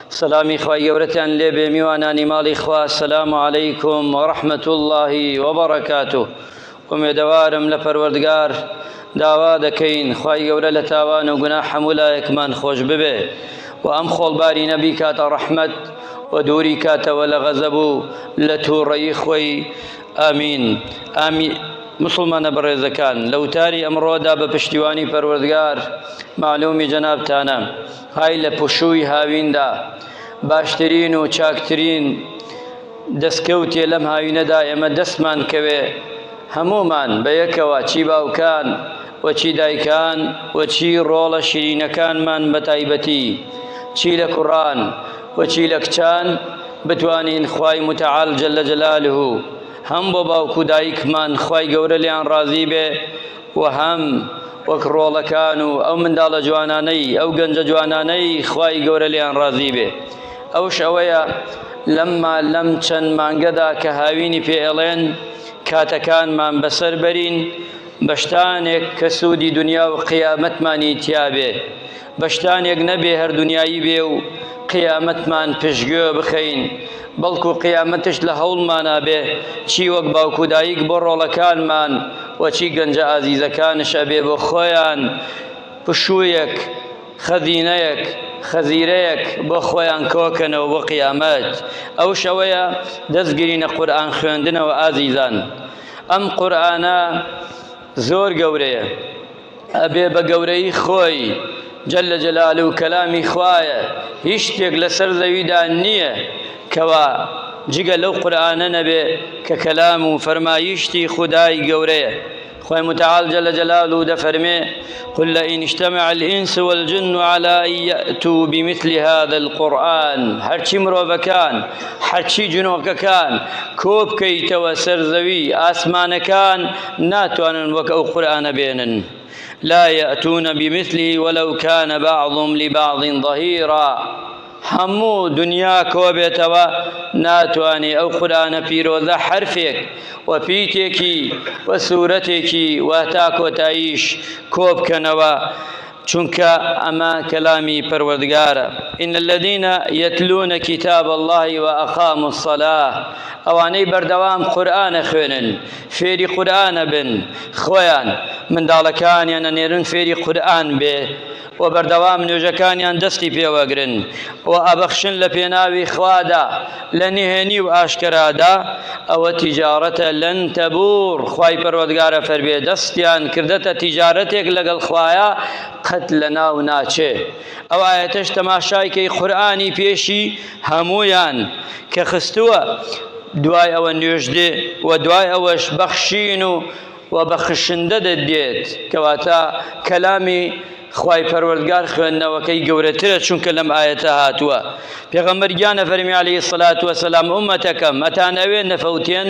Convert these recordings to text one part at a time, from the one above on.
سەلامی خوای گەورەتان لێبێ میوانانی ماڵی خوا السلام علیکم ورحمة الله وبرکاته ئومێدەوارم لە پەروەردگار داوا دەکەین خوای گەورە لە تاوان و گوناح هەموو لایەکمان خۆش ببێ و ئەم خۆڵبارینە بیکاتە ڕەحمەت و دووری کاتەوە لە غەزەب و لە تووڕەیی خۆی ئامین ئامی مسلمانە بەڕێزەکان لە وتاری ئەمڕۆدا بە پشتیوانی پەروەردگار معلومی جەنابتانە های لە پشووی هاویندا باشترین و چاکترین دەستکەوتێ لەم هاوینەدا ئێمە دەستمان کەوێ هەموومان بە یەکەوە چی باوکان و چی دایکان و چی ڕۆڵە شیرینەکانمان بە تایبەتی چی لە کوڕان و چی لە کچان بتوانین خوای متعال جل جلاله هەم بۆ باوک و دایکمان خوای گەورە لێیان ڕازی بێ و هەم وەک ڕۆڵەکان و ئەو منداڵە جوانانەی ئەو گەنجە جوانانەی خوای گەورە لێیان ڕازی بێ ئەوش ئەوەیە لەمما لەم چەند مانگەدا کە هاوینی پێ ئەڵێن کاتەکانمان بەسەر بەرین بە شتانێک کە سوودی دنیا و قیامەتمانی تیابێ بە شتانێک نەبێ هەر دنیایی بێ و قیامەتمان پشتگوێ بخەین بەڵکو قیامەتش لە هەوڵمانا بێ چی وەک باوک و دایک بۆ ڕۆڵەکانمان و چی گەنجە ئازیزەکانش ئەبێ بۆ خۆیان پشوویەک خەزینەیەک خەزیرەیەک بۆ خۆیان کۆکەنەوە بۆ قیامەت ئەو شەوەیە دەستگرینە قورئان خوێندنەوە ئازیزان ئەم قورئانە زۆر گەورەیە ئەبێ بە گەورەی خۆی جل جلالە و کەلامی خوایە هیچ شتێک لەسەر زەویدا نییە کەوا جگە لەو قورئانە نەبێ کە کەلام و فەرمایشتی خودای گەورەیە خوای متعال جل جلاله دەفەرمێ قل لئن اجتمع الإنس والجن على أن يأتوا بمثل هذا القرآن هەرچی مرۆڤەکان هەرچی جنۆکەکان کۆبکەیتەوە سەر زەوی ئاسمانەکان ناتوانن وەک ئەو قورئانە بێنن لا يأتون بمثله ولو كان بعضهم لبعض ظهيرا هەموو دنیا کۆبێتەوە ناتوانێ ئەو قورئانە پیرۆزە حەرفێک و پیتێکی و سوورەتێکی و تا کۆتاییش کۆبکەنەوە چونکە ئەمە کەلامی پەروەردگارە إن الذين يتلون كتاب الله وأقاموا الصلاة ئەوانەی بەردەوام قورئانە خوێنن فێری قورئانە بن خۆیان منداڵەکانیان ئەنێرن فێری قورئان بێ و بەردەوام نوێژەکانیان دەستی پێوەگرن و ئەبەخشن لە پێناوی خوادا لە نهێنی و ئاشکەرادا ئەوە تیجارەتە لەن تەبور خوای پەروەردگارە فەرمێ دەستیان کردەتە تیجارەتێک لەگەڵ خوایە قەت لە ناو ناچێ ئەو ئایەتەش تەماشای کەی قورئانی پێشی هەموویان کە خستووە دوای ئەوە نوێژ دێ و دوای ئەوەش بەخشین و و بەخشندە دێت کەواتە کەلامی خوای پەروەردگار خوێندنەوەکەی گەورەترە چونکە لەم ئایەتە هاتووە پێغەمبەر گیانە فەرمی عەلەیهی سەلات وەسەلام ئومەتەکەم ئەتانەوێ نەفەوتێن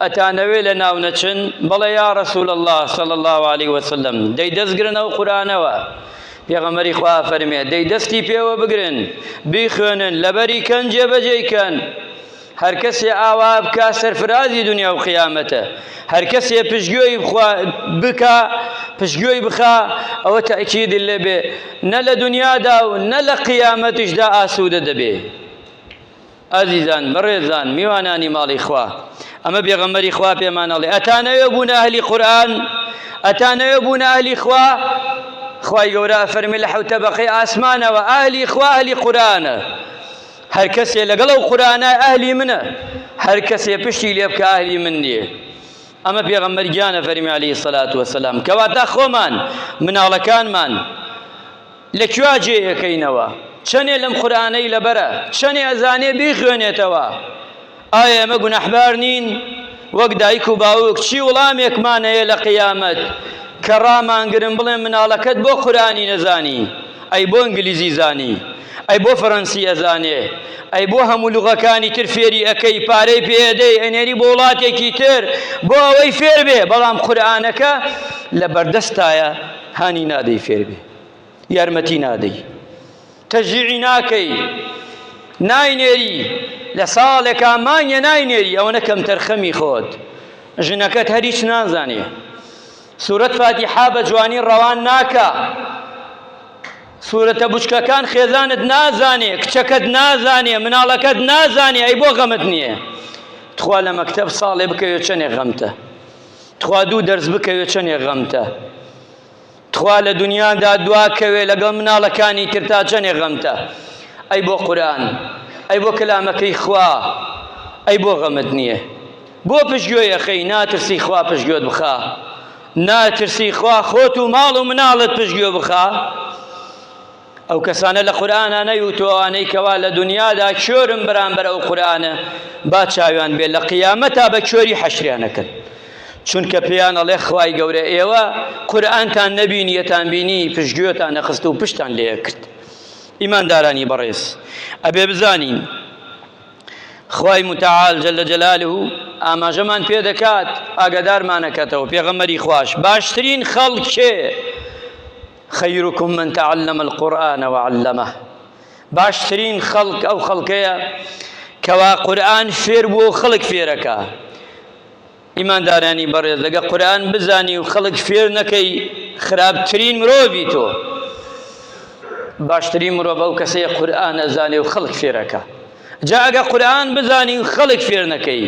ئەتانەوێ لە ناو نەچن بەڵێ یا رسول الله صلی الله علیه وسلم دەی دەستگرن ئەو قورئانەوە پێغەمبەری خوا فەرمێ دەی دەستی پێوە بگرن بیخوێنن لەبەری کەن جێبەجێی کەن هەر کەسێ ئاوا بکا سەرفرازی دنیا و قیامەتە هەر کەسێ پشتگوێی بکا پشتگوێی بخا ئەوە تەئکیدی لێ بێ نە لە دنیادا و نە لە قیامەتیشدا ئاسوودە دەبێ ئازیزان بەڕێزان میوانانی ماڵی خوا ئەمە پێغەمبەری خوا پێمان ئەڵێ ئەتانەوێ بوونە ئەهلی قورئان ئەتانەوێ بوونە ئەهلی خوا خوای گەورە ئەفەرمێ لە حەوت تەبەقەی ئاسمانەوە ئەهلی خوا ئەهلی قورئانە هەر کەسێ لەگەڵ ئەو قورئانە ئەهلی منە هەر کەسێ پشتی لێ بکا ئەهلی من نییە ئەمە پێغەمبەر گیانە فەرمی عەلەیهی سەلات وەسەلام کەواتە خۆمان مناڵەکانمان لە کوێ جێ ئەکەینەوە چەنێ لەم قورئانەی لەبەرە چەنێ ئەزانێ بیخوێنێتەوە ئایا ئێمە گوناحبار نین وەک دایک و باوک چی وڵامێکمان هەیە لە قیامەت کە ڕامانگرن بڵێن مناڵەکەت بۆ قورئانی نەزانی ئەی بۆ ئینگلیزی زانی ئەی بۆ فەرەنسی ئەزانێ ئەی بۆ هەموو لوغەکانی تر فێری ئەکەی پارەی پێ ئەدەی ئەنێری بۆ وڵاتێکی تر بۆ ئەوەی فێر بێ بەڵام قورئانەکە لە بەردەستایە هانی نادەی فێر بێ یارمەتی نادەی تەشجیعی ناکەی ناینێری لە ساڵێکا مانگێ ناینێری ئەوەنە کەمتەرخەمی خۆت ژنەکەت هەر هیچ نازانێ سورەت فاتیحا بە جوانی ڕەوان ناکا. سورەتە بچکەکان خێزانت نازانێ کچەکەت نازانێ مناڵەکەت نازانێ ئەی بۆ غەمت نییە تخوا لە مەکتەب ساڵێ بکەوێت چەنێ غەمتە تخوا دوو دەرس بکەوێت چەنێ غەمتە تخوا لە دنیادا دوا کەوێ لەگەڵ مناڵەکانی تر تا چەنێ غەمتە ئەی بۆ قورئان ئەی بۆ کەلامەکەی خوا ئەی بۆ غەمت نییە بۆ پشتگوێ ئەخەی ناترسی خوا پشتگوێت بخا ناترسی خوا خۆت و ماڵ و مناڵت پشتگوێ بخا ئەو کەسانە لە قورئانا نەیوتووە ئەوانەی کەوا لە دنیادا کێرن بەرامبەر ئەو قورئانە با چاویان بێ لە قیامەتا بە کێری حەشریان ئەکەن چونکە پێیان ئەڵێ خوای گەورە ئێوە قورئانتان نەبینی یەتان بینی پشتگوێتان نەخست و پشتان لێ کرد ئیماندارانی بەڕێز ئەبێ بزانین خوای متعال جل جلاله ئاماژەمان پێ دەکات ئاگادارمانەکەتەوە پێغەمبەری خواش باشترین خەڵکێ خیرکم من تعلم القرآن وعلمه باشترین خەڵک ئەو خەڵکەیە کەوا قورئان فێر بووە و خەڵک فێرەکە ئیماندارانی بەڕێز لەگە قورئان بزانی و خەڵک فێر نەکەی خراپترین مرۆڤی تۆ باشترین مرۆڤ ئەو کەسەیە قورئان ئەزانێ و خەڵک فێرەکە جا ئەگە قورئان بزانی و خەڵک فێر نەکەی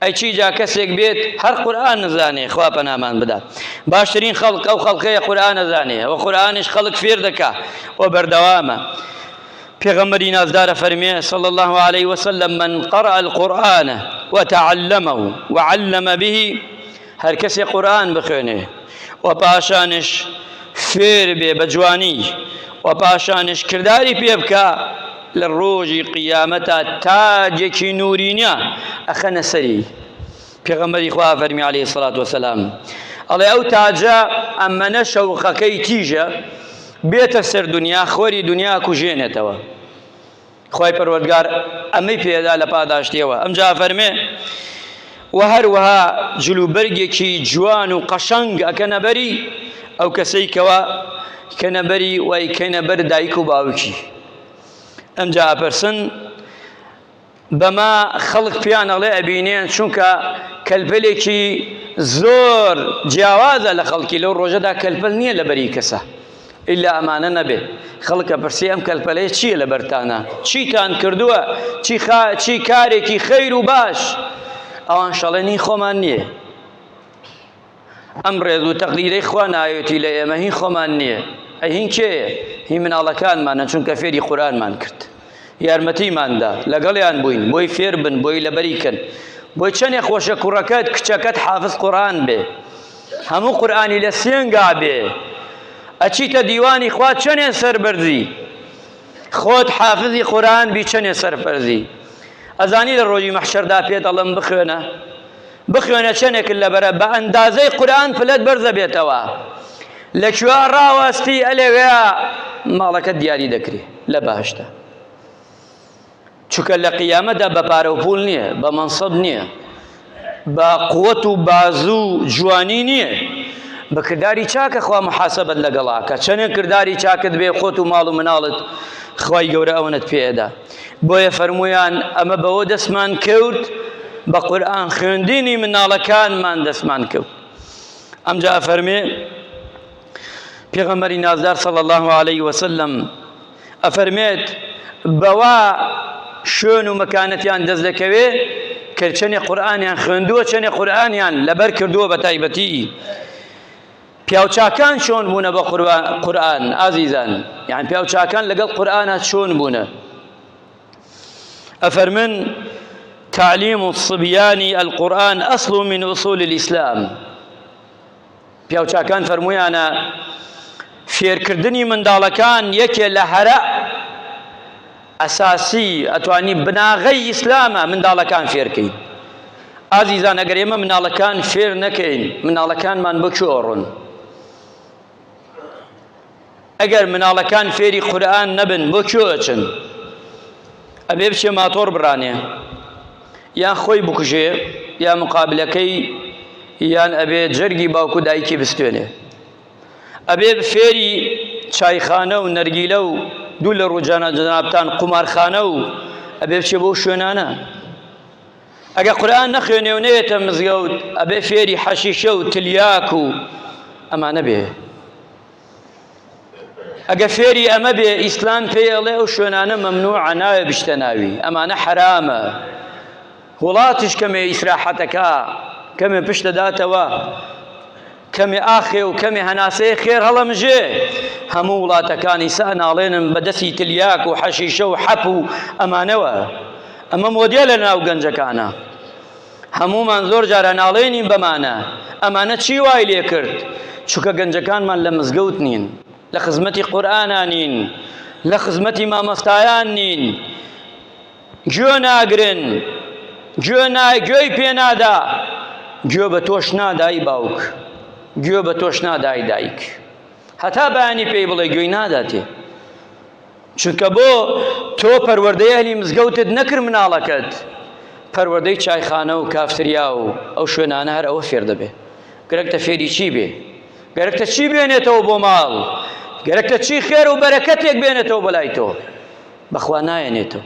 ئەی چی جا کەسێک بێت هەر قورئان نەزانێ خوا پەنامان بدات باشترین خەڵک ئەو خەڵکەیە قورئان نەزانێ و قورئانیش خەڵک فێر دەکا و بەردەوامە پێغەمبەری نازدارە فەرمێ صلی الله عليه وسلم من قرأ القرآن وتعلمه وعلم به هەر کەسێ قورئان بخوێنێ و پاشانش فێر بێ بە جوانی و پاشانش کرداری پێ بکا لە ڕۆژی قیامەتا تاجێکی نورینە ئەخەنە سەری پێغەمبەری خوا فەرمی عەلەیهی سڵات وەسەلام ئەڵێ ئەو تاجە ئەمەنە شەوقەکەی تیژە بێتە سەر دنیا خۆری دنیا کوژێنێتەوە خوای پەروەردگار ئەمەی پێدا لە پاداشتیەوە ئەمجا فەرمێ و هەروەها جلوبەرگێکی جوان و قەشەنگ ئەکەنە بەری ئەو کەسەی کەوا کەنە بەری وای کەنە بەر دایک و باوکی ئەمجا ئەپرسن بەمە خەڵک پێیان ئەڵێ ئەبینێن چونکە کەلپەلێکی زۆر جیاوازە لە خەڵکی لەو ڕۆژەدا کەلپەل نییە لە بەری کەسە ئیلا ئەمانە نەبێ خەڵکە پرسی ئەم کەلپەلەیە چییە لە بەرتانە چیتان کردووە چی خا چی کارێکی خەیر و باش ئەوان شەڵێنی خۆمان نییە ئەم ڕێز و تەقدیرەی خوا ناوێتی لە ئێمە هین خۆمان نییە ئەی هین کێیە هی مناڵەکانمانە چونکە فێری قورئانمان کرد یارمەتیماندا لەگەڵیان بووین بۆی فێر بن بۆی لەبەری کەن بۆی چەنێ خۆشە کوڕەکەت کچەکەت حافز قورئان بێ هەموو قورئانی لە سێنگا بێ ئەچیتە دیوانی خوا چەنێ سەربەرزی خۆت حافزی قورئان بی چەنێ سەرفەرزی ئەزانی لە ڕۆژی مەحشەردا پێت ئەڵێم بخوێنە بخوێنە چەنێکت لەبەرە بە ئەندازەی قورئان پلەت بەرزە بێتەوە لە کوێ ڕاوەستی ئەلەوێ ماڵەکەت دیاری دەکرێ لە بەهەشتە چونکە لە قیامەتدا بە پارە و پوول نییە بە مەنسەب نییە بە قوت و بازوو جوانی نییە بە کرداری چاکە خوا محاسبەت لەگەڵا کە چەندێک کرداری چاکت بێ خۆت و ماڵ و مناڵت خوای گەورە ئەوەنەت پێدا بۆیە فەرموویان ئەمە بەوە دەستمان کەوت بە قورئان خوێندنی مناڵەکانمان دەستمان کەوت ئەمجا ئەفەرمێ پێغەمبەری نازدار صلی الله علیه وسلم ئەفەرمێت بەوە شوێن و مەکانەتیان دەست دەکەوێ کە چەنێ قورئانیان خوێندووە چەنێ قورئانیان لەبەر کردووە بە تایبەتی پیاوچاکان چۆن بوونە بە قورئان ئازیزان یان پیاوچاکان لەگەڵ قورئانا چۆن بوونە ئەفەرمن تعلیم الصبيان القرآن أصل من أصول الإسلام پیاوچاکان فەرموویانە فێرکردنی منداڵەکان یەکێ لە هەرە ئەساسی ئەتوانی بناغەی ئیسلامە منداڵەکان فێرکەین ئازیزان ئەگەر ئێمە مناڵەکان فێر نەکەین مناڵەکانمان بۆ کوێ ئەڕۆن ئەگەر مناڵەکان فێری قورئان نەبن بۆ کوێ ئەچن ئەبێ بچێ ماتۆڕ بڕانێ یان خۆی بکوژێ یا مقابلەکەی یان ئەبێ جەرگی باوک و دایکی بستێنێ ئەبێ فێری چایخانە و نەرگیلە و دوو لە ڕووجانە جەنابتان قومارخانە و ئەبێ بچێ بۆ شوێنانە ئەگە قورئان نەخوێنێ و نەیەتە مزگەوت ئەبێ فێری حەشیشە و تلیاک و ئەمانە بێ. ئەگە فێری ئەمە بێ ئیسلام پێی ئەڵێ ئەو شوێنانە مەمنوعە ناوێ بچتە ناوی ئەمانە حەرامە وڵاتیش کەمێ ئیسراحەتەکە کەمێ پشت دەداتەوە کەمێ ئاخێ و کەمێ هەناسەیە خێر هەڵەمژێ هەموو وڵاتەکانی سا ناڵێنم بە دەستی تلیاک و حەشیشە و حەپ و ئەمانەوە ئەمە مۆدێلە ناو گەنجەکانە هەموومان زۆر جارە ناڵێنین بەمانە ئەمانە چی وای لێ کرد چونکە گەنجەکانمان لە مزگەوت نین لە خزمەتی قورئانا نین لە خزمەتی مامۆستایان نین گوێ ناگرن گوێ نا گوێی پێ نادا گوێ بە تۆش نادای باوک گوێ بە تۆش نادای دایک هەتا بەیانی پێی بڵێ گوێی ناداتێ چونکە بۆ تۆ پەروەردەی ئەهلی مزگەوتت نەکرد مناڵەکەت پەروەردەی چایخانە و کافتریا و ئەو شوێنانە هەر ئەوە فێر دەبێ گەرەکتە فێری چی بێ گەرەکتە چی بێنێتەوە بۆ ماڵ گەرەکتە چی خێر و بەرەکەتێک بێنێتەوە بەلای تۆ بەخوا نایەنێتەوە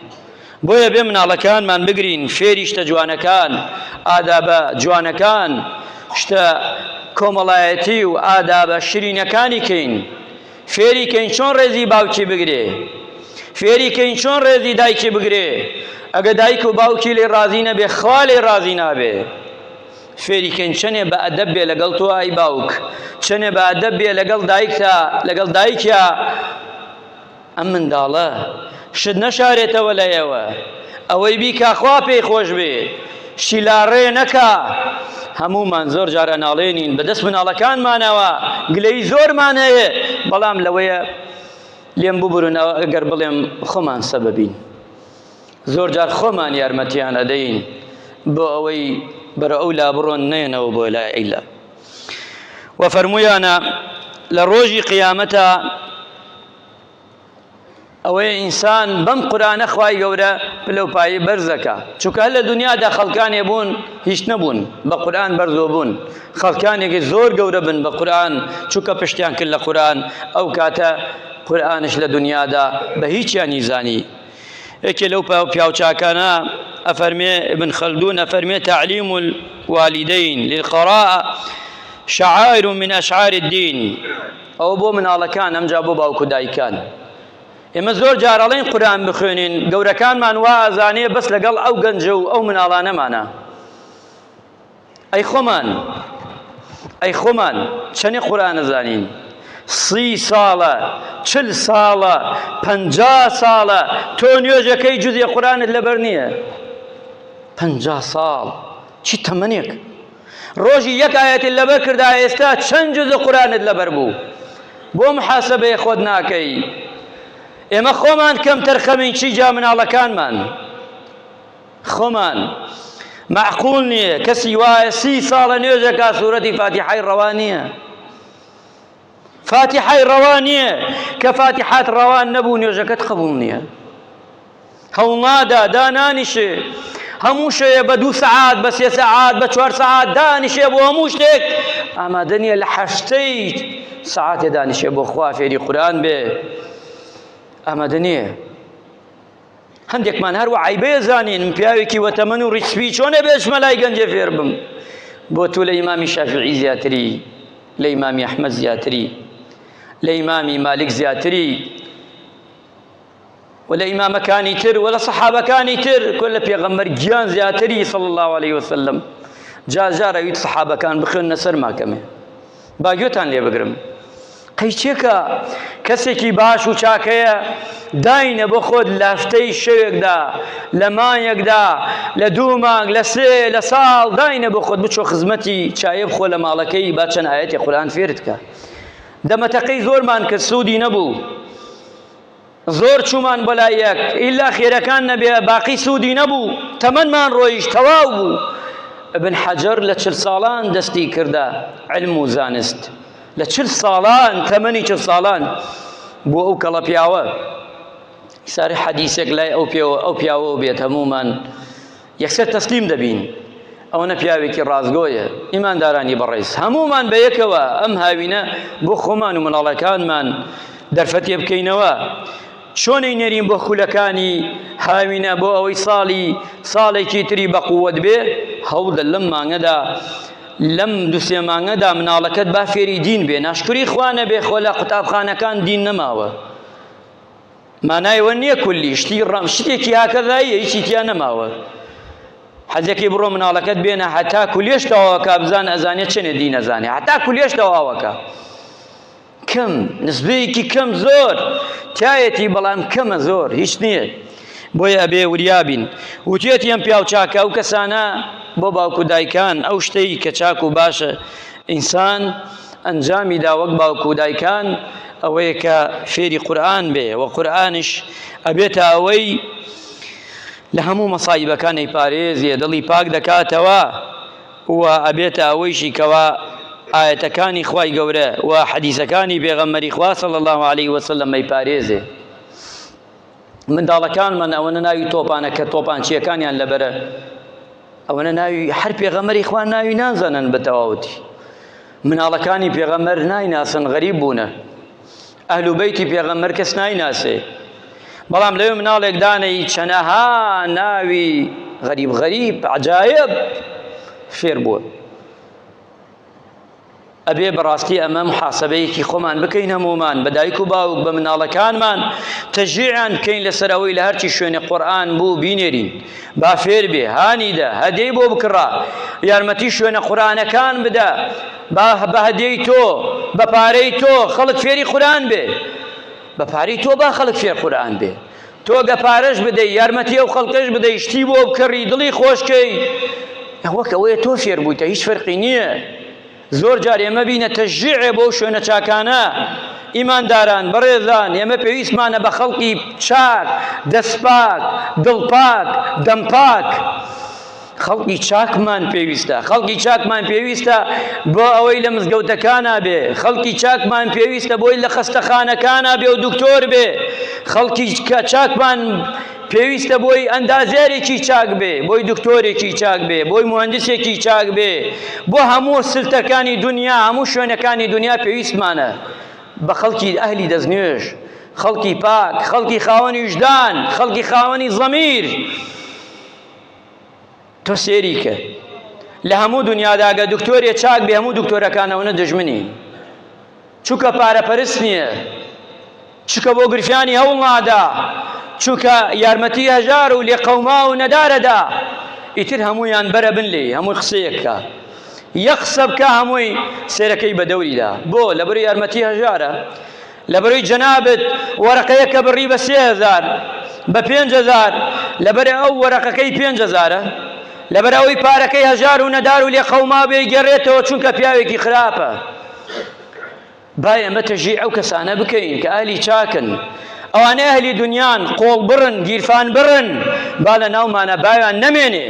بۆیە بێ مناڵەکانمان بگرین فێری شتە جوانەکان ئادابە جوانەکان شتە کۆمەڵایەتی و ئادابە شرینەکانی کەین فێری کەین چۆن ڕێزی باوکی بگرێ فێری کەین چۆن ڕێزی دایکی بگرێ ئەگە دایک و باوکی لێ ڕازی نەبێ خوا لێ ڕازی نابێ فێری کەین چەنێ بە ئەدەب بێ لەگەڵ تۆ ئای باوک چەنێ بە ئەدەب بێ لەگەڵ دایکتا لەگەڵ دایکیا ئەم منداڵە شت نەشارێتەوە لە ئێوە ئەوەی بیکا خوا پێی خۆش بێ شتی لاڕێ نەکا هەموومان زۆر جار ئەناڵێنین بەدەست مناڵەکانمانەوە گلەی زۆرمان هەیە بەڵام لەوەیە لێم ببورن ئەگەر بڵێم خۆمان سەبەبین زۆر جار خۆمان یارمەتیان ئەدەین بۆ ئەوەی بەرە ئەو لا بڕۆن نێنەوە بۆ لای ئەیلا و فەرموویانە لە ڕۆژی قیامەتە ئەوەیە ئینسان بەم قورانە خوای گەورە پلە و پایەی بەرزەکە چونکە هەر لە دنیادا خەڵکانێ بوون هیچ نەبوون بە قورئان بەرزۆ بوون خەڵکانێکی زۆر گەورە بن بە قورئان چونکە پشتیان کرد لە قورئان ئەو کاتە قورئانش لە دنیادا بە هیچیانی زانی یەکێ لەو پیاوچاکانە ئەفەرمێ ابن خلدون ئەفەرمێ تعلیم الوالدین للقراءة شعائر من أشعار الدين ئەوە بۆ مناڵەکان ئەمجا بۆ باوک و دایکان ئێمە زۆر جار ئەڵێن قورئان بخوێنین گەورەکانمان وا ئەزانێ بەس لەگەڵ ئەو گەنجە و ئەو مناڵانەمانە ئەی خۆمان ئەی خۆمان چەنێ قورئان ئەزانین سی ساڵە چل ساڵە پەنجا ساڵە تۆ نوێژەکەی جزێ قورئانت لەبەر نییە پەنجا ساڵ چی تەمەنێک ڕۆژی یەک ئایەتت لەبەر کردا ئێستا چەند جز قورئانت لەبەر بوو بۆ محاسبەیە خۆت ناکەی ئێمە خۆمان کەم تەرخەمین چی جا مناڵەکانمان خۆمان معقول نییە کەسی وایە سی ساڵە نوێژەکە سوورەتی فاتیحای ڕەوا نییە فاتیحای ڕەوا نییە کە فاتیحات ڕەوان نەبوو نوێژەکەت قبوڵ نییە هەوڵنادا دانانیشێ هەموو شەیە بە دوو سەعات بە سێ سەعات بە چوار سەعات دانیشێ بۆ هەموو شتێک ئامادە نییە لە حەشتەی سەعاتێ دانیشێ بۆ خوا فێری قورئان بێ ئامادە نییە هەندێکمان هەروە عیبەیە زانین من پیاوێکی وەتەمەن و ڕیسپی چۆنە بێژمە لای گەنجێ فێر بم بۆ تۆ لە ئیمامی شافعی زیاتری لە ئیمامی ئەحمەد زیاتری لە ئیمامی مالک زیاتری و لە ئیمامەکانی تر و لە سەحابەکانی تر کۆ لە پێغەمبەر گیان زیاتری صلی الله علیه وسلم جار جار ئەویت سەحابەکان بخوێننە سەر ماکەمێ با گوێتان لێ بگرم قەیچێکە کەسێکی باش و چاکەیە داینە بۆ خۆت لافتەی شەوێکدا لە مانگێکدا لە دوو مانگ لە سێ لە ساڵ داینە بۆ خۆت بچۆ خزمەتی چایە بخۆ لە ماڵەکەی با چەند ئاەتی قورئان فێرت کە دەمەتەقەی زۆرمان کرد سوودی نەبوو زۆر چوومان بۆ لای یەک ئیلا خێرەکان نەبێ باقی سوودی نەبوو تەمەنمان ڕۆیشت تەواو بوو ابن حەجەر لە چل ساڵان دەستی کردە علم و زانست لە چل ساڵان تەمەنی چل ساڵان بۆ ئەو کەڵە پیاوە ساری حەدیسێک لای ئەو پێوە ئەو پیاوە بێت هەموومان یەکسەر تەسلیم دەبین ئەوەنە پیاوێکی ڕاستگۆیە ئیماندارانی بەڕێز هەموومان بە یەکەوە ئەم هاوینە بۆ خۆمان و مناڵەکانمان دەرفەتێ بکەینەوە چۆنی نێرین بۆ خولەکانی هاوینە بۆ ئەوەی ساڵی ساڵێکی تری بە قووەت بێ هەوڵدە لەم مانگەدا. لەم دوسێ مانگەدا مناڵەکەت با فێری دین بێ ناشکری خوا نەبێ خۆ لە قوتابخانەکان دین نەماوە مانای وە نییە کولی شتی ڕەم شتێکی هاکەزاییە هیچی تیا نەماوە حەزەکەی بڕۆ مناڵەکەت بێنە هەتا کولێش تەواوەکە بزان ئەزانێ چەنێ دین ئەزانێ هەتا کولێش تەواوەکە کەم نسبەیەکی کەم زۆر تایەتی بەڵام کەمە زۆر هیچ نییە بۆیە ئەبێ وریابین وتێتی ئەم پیاو چاکە ئەو کەسانە بۆ باوک و دایکان ئەو شتەی کە چاک و باشە ئینسان ئەنجامی دا وەک باوک و دایکان ئەوەیە کە فێری قورئان بێ و قورئانیش ئەبێتە ئەوەی لە هەموو مەسایبەکان ئەیپارێزێ دڵی پاک دەکاتەوە و ئەبێتە ئەوەیشی کەوا ئایەتەکانی خوای گەورە و حەدیسەکانی پێغەمبەری خوا صلی الله علیه وسلم ئەیپارێزێ منداڵەکانمان ئەوەنە ناوی تۆپانە کە تۆپانچیەکانیان لەبەرە ئەوەنە ناوی هەر پێغەمبەری خوا ناوی نازانن بە تەواوەتی مناڵەکانی پێغەمبەر نایناسن غەریب بوونە ئەهل و بەیتی پێغەمبەر کەس نایناسێ بەڵام لەوێ مناڵێک دانەی چەنەها ناوی غەریب غەریب عجایب فێر بووە ئەبێ بەڕاستی ئەمە محاسبەیەکی خۆمان بکەین هەموومان بە دایک و باوک بە مناڵەکانمان تەشجیعیان بکەین لەسەر ئەوەی لە هەرچی شوێنێ قورئان بوو بینێرین با فێر بێ هانی دە هەدیەی بۆ بکڕە یارمەتی شوێنە قورئانەکان بدە با بە هەدیەی تۆ بە پارەی تۆ خەڵک فێری قورئان بێ بە پارەی تۆ با خەڵک فێر قورئان بێ تۆ گە پارەش بدەی یارمەتی ئەو خەڵکەش بدەی شتی بۆ بکڕی دڵی خۆشکەی وەک ئەوەیە تۆ فێر بوویتە هیچ فەرقی نییە زۆر جار ئێمە بینە تەشجیعێ بۆ شوێنە چاکانە ئیمانداران بەڕێزان ئێمە پێویستمانە بە خەڵکی چاک دەستپاک دڵپاک دەمپاک خەڵکی چاکمان پێویستە خەڵکی چاکمان پێویستە بۆ ئەوەی لە مزگەوتەکانا بێ خەڵکی چاکمان پێویستە بۆی لە خەستەخانەکانا بێ و دکتۆر بێ خەڵکی چاکمان پێویستە بۆی ئەندازیارێکی چاک بێ بۆی دکتۆرێکی چاک بێ بۆی مهندسێکی چاک بێ بۆ هەموو سلتەکانی دنیا هەموو شوێنەکانی دنیا پێویستمانە بە خەڵکی ئەهلی دەستنوێژ خەڵکی پاک خەڵکی خاوەنی وژدان خەڵکی خاوەنی زەمیر تۆ سێری کە لە هەموو دنیادا گە دکتۆرێ چاک بێ هەموو دکتۆرەکان ئەوەنە دژمنی چونکە پارەپەرست نییە چونکە بۆ گرفیانی هەوڵ نادا چونکە یارمەتی هەژار و لێقەوما و نەدارەدا ئیتر هەمویان بەرە بن لێی هەمووی قسەیەک بکە یەک قسە بکە هەمووی سێرەکەی بە دەوریدا بۆ لەبەر یارمەتی هەژارە لەبەرەی جەنابت وەرەقەیەکە بڕی بە 3000 بە 5000 لەبەر ئەو وەرەقەکەی 5000ە لەبەر ئەوەی پارەکەی هەژار و نەدار و لێقەوما بێ گەڕێتەوە چونکە پیاوێکی خراپە با ئێمە تەشجیع ئەو کەسانە بکەین کە ئەهلی چاکن ئەوانە ئەهلی دنیان قۆڵبڕن گیرفان بڕن با لە ناومانە باویان نەمێنێ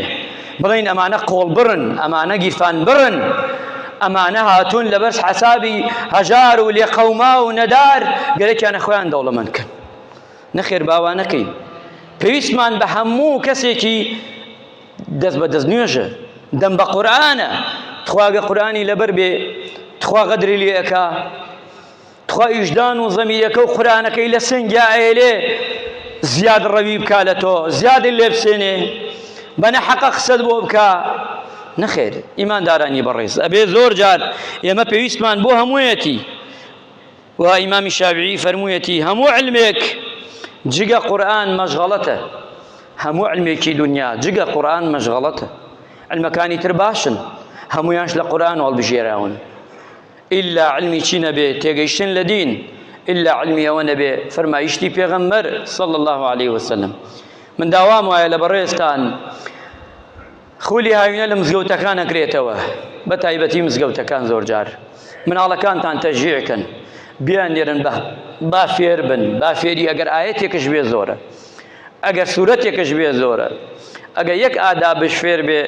بڵین ئەمانە قۆڵبڕن ئەمانە گیرفان بڕن ئەمانە هاتوون لەبەر حەسابی هەژار و لێقەوما و نەدار گەرەکیانە خۆیان دەوڵەمەند کەن نەخێر باوا نەکەین پێویستمان بە هەموو کەسێکی دەست بە دەست نوێژە دەم بە قورئانە تخواگە قورئانی لەبەر بێ تخوا غەدری لێ ئەکا تخوا ئیژدان و زەمیرەکە و قورئانەکەی لە سنگیا ئەیلێ زیاد ڕەوی بکا لە تۆ زیادی لێ بسێنێ بە نەحەقە قسەت بۆ بکا نەخێر ئیماندارانی بەڕێز ئەبێ زۆر جار ئێمە پێویستمان بۆ هەموویەتی و ئیمامی شافعی فەرموویەتی هەموو علمێک جگە قورئان مەشغەڵەتە هەموو علمێکی دنیا جگە قورئان مەشغەڵەتە علمەکانی تر باشن هەمویانش لە قورئان هەڵبژێراون ئللا علمی چی نەبێ تێگەیشتن لە دین ئللا علمی ئەوە نەبێ فەرمایشتی پێغەمبەر صلی الله علیه وسلم من داوام وایە لە بەڕێزتان خولی هاوینە لە مزگەوتەکان ئەکرێتەوە بە تایبەتی مزگەوتەکان زۆرجار مناڵەکانتان تەشجیع کەن بیان نێرن بە با فێر بن با فێری ئەگەر ئاەتێکش بێ زۆرە ئەگەر سوورەتێکش بێ زۆرە ئەگەر یەک ئادابش فێر بێ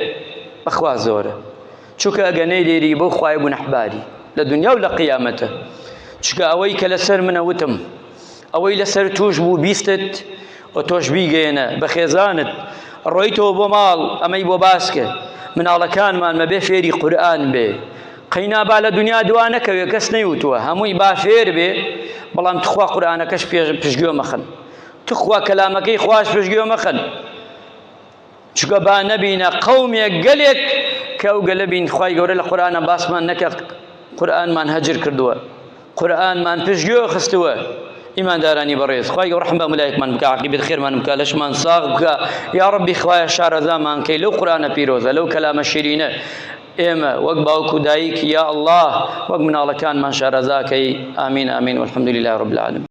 بەخوا زۆرە چونکە ئەگە نەیلێری بۆ خوای گونەحباری لە دنیا و لە قیامەتە چونکە ئەوەی کە لەسەر منە وتم ئەوەی لەسەر توش بوو بیستت و تۆش بیگەیەنە بە خێزانت ڕۆیتەوە بۆ ماڵ ئەمەی بۆ باس کرد مناڵەکانمان مەبێ فێری قورئان بێ قەینا با لە دنیا دوا نەکەوێ کەس نەیوتووە هەمووی با فێر بێ بەڵام تخوا قورئانەکەش پشتگوێ مەخەن تخوا کەلامەکەی خواش پشتگوێ مەخەن چونکە با نەبینە قەومێک گەلێک. کە ئەو گەلە بین خوای گەورە لە قورئانە باسمان نەکە قورئانمان هەجر کردووە قورئانمان پشتگوێ خستووە. ئیماندارانی بەڕێز خوای گەورە ڕەحم بە ملایکمان بکە عاقیبەت خێرمان بکە لەشمان ساغ بکە یا ڕەبی خوایە شارەزامان کەی لەو قورئانە پیرۆزە لەو کەلامە شیرینە ئێمە وەک باوک و دایک یا الله وەک مناڵەکانمان شارەزاکەی ئامین ئامین والحمد لله رب العالمین.